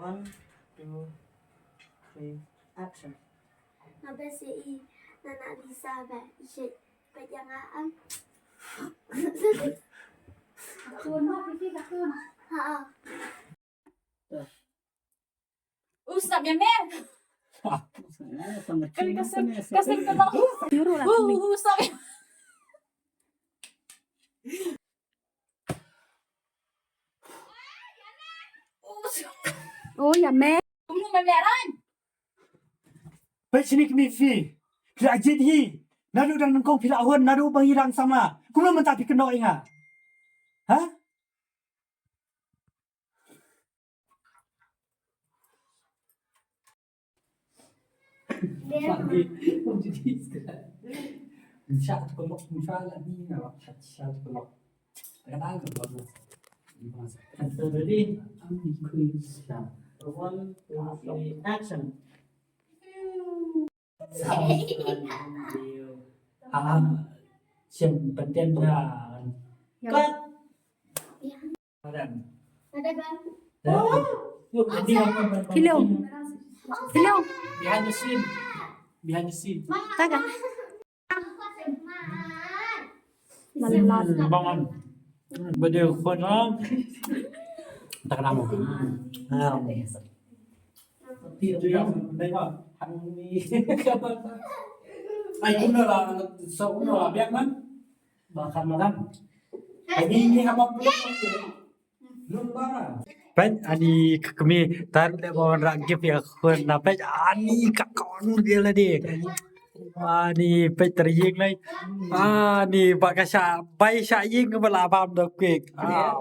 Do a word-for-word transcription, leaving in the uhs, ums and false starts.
One, two, three, action. Nga best ïa i, na na Lisa ba i shet pat ïa nga am. Katun ma phi katun. Ha. U sngap ïa me. Kali ka sem, ka sem ka long. Yuru la. U sngap ïa. Oh, ïa me. Kumno me me rang? Peit shini kmie phi. Phi la jied hi. Naduh dang nyngkong phi la hun, naduh ba ngi dang samla. Kumno mynta phi kynnoh ïa nga? Ha? One, two, three, action. Ah, shem pynten sha. Cut. Hello. Hello. Behind the scene. Behind the scene. Taka. Bangan. Bade khon. Tak nama. Ah. Ai, kumno la, sa kumno la biang man? Ba kan makan. Ai, ni, ni apa pun. Lum bara. Peit ani ka kmie tar le ba wan rak gift ïa ka khun na, peit ani ka kon dia la de. Ani peit ter ïing lai. Ani ba ka sha bai sha ïing ba la bam da kwek. Ah.